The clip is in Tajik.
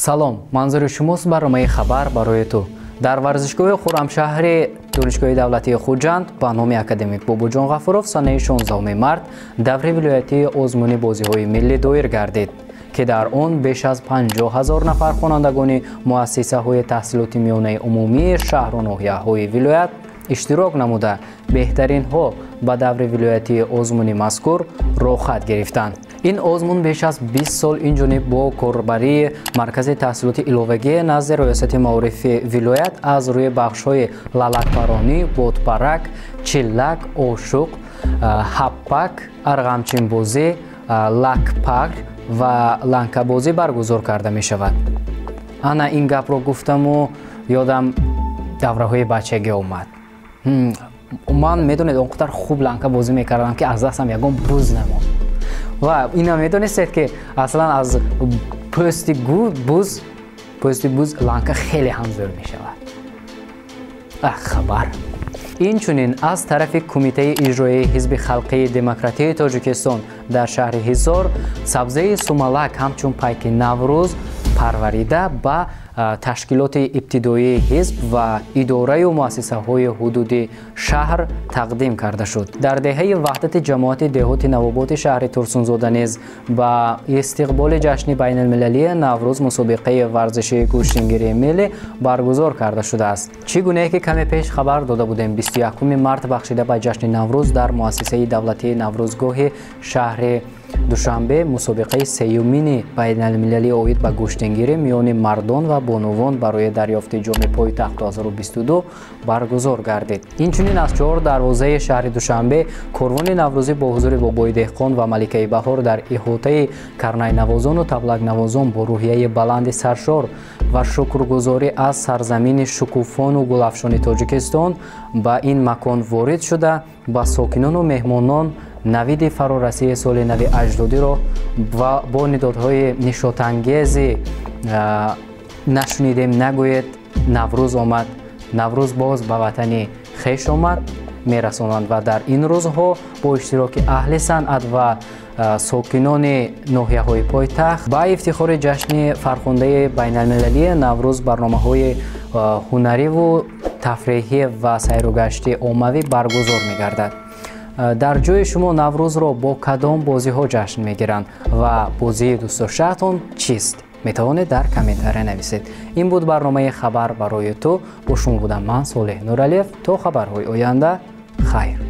Салом, манзури шумост барномаи «Хабар барои ту». Дар варзишгоҳи Хуррамшаҳри Донишгоҳи давлатии Хуҷанд ба номи академик Бобоҷон Ғафуров санаи 16 март даври вилоятии озмуни бозиҳои миллӣ доир гардид, ки дар он беш аз 50 ҳазор нафар хонандагони муассисаҳои таҳсилоти миёнаи умумии шаҳру ноҳияҳои вилоят иштирок намуда, беҳтаринҳо ба даври вилоятии озмуни мазкур роҳхат гирифтанд. Ин озмун беш аз 20 сол инҷониб бо корбарии Маркази таҳсилоти иловагӣ назди Раёсати маорифи вилоят аз рӯи бахшҳои лалакпаронӣ, бодпарак, чиллак, ошуқ, ҳаппак, арғамчинбозӣ, лакпак ва ланкабозӣ баргузор карда мешавад. Ана ин гапро гуфтаму ёдам давраҳои бачагӣ омад. Ман, медонед, он қадар хуб ланка бозӣ мекардам, ки аз дастам ягон буз намонд. Ва ина медонистед, ки аслан аз пӯсти буз ланка хеле ҳам зӯр мешавад? Хабар. Инчунин аз тарафи Кумитаи иҷроияи Ҳизби халқии демократии Тоҷикистон дар шаҳри Ҳисор сабзаи сумалак ҳамчун пайки Наврӯз парварида, ба ташкилоти ибтидоии ҳизб ва идораю муассисаҳои ҳудуди шаҳр тақдим карда шуд. Дар деҳаи Ваҳдати ҷамоати деҳоти Навоботи шаҳри Турсунзода низ ба истиқболи ҷашни байналмилалии Наврӯз мусобиқаи варзишии гӯштингирии миллӣ баргузор карда шудааст. Чӣ гунае ки каме пеш хабар дода будем, 21 март бахшида ба ҷашни Наврӯз дар муассисаи давлатии Наврӯзгоҳи шаҳри Душанбе мусобиқаи сеюмини байналмилалӣ оид ба гӯштингирӣ миёни мардон ва бонувон барои дарёфти ҷоми пойтахт 2022 баргузор гардид. Инчунин аз чор дарвозаи шаҳри Душанбе корвони наврӯзӣ бо ҳузури Бобои Деҳқон ва Маликаи Баҳор дар иҳотаи карнайнавозону таблакнавозон бо рӯҳияи баланди саршор ва шукргузорӣ аз сарзамини шукуфону гулафшони Тоҷикистон ба ин макон ворид шуда, ба сокинону меҳмонон навиди фарорасии соли нави аҷдодиро ва бо нидодҳои нишотангези «Нашунидем нагӯед, Наврӯз омад, Наврӯз боз ба ватани хеш омад» мерасонанд. Ва дар ин рӯзҳо бо иштироки аҳли санъат ва сокинони ноҳияҳои пойтахт ба ифтихори ҷашни фархундаи байналмилалии Наврӯз барномаҳои ҳунариву тафреҳӣ ва сайругашти оммавӣ баргузор мегардад. Дар ҷои шумо Наврӯзро бо кадом бозиҳо ҷашн мегиранд ва бозии дӯстдоштаатон чист? Метавонед дар комментария нависед. Ин буд барномаи «Хабар барои ту». Бо шумо будам ман, Солеҳ Нуралиев. То хабарҳои оянда, хайр.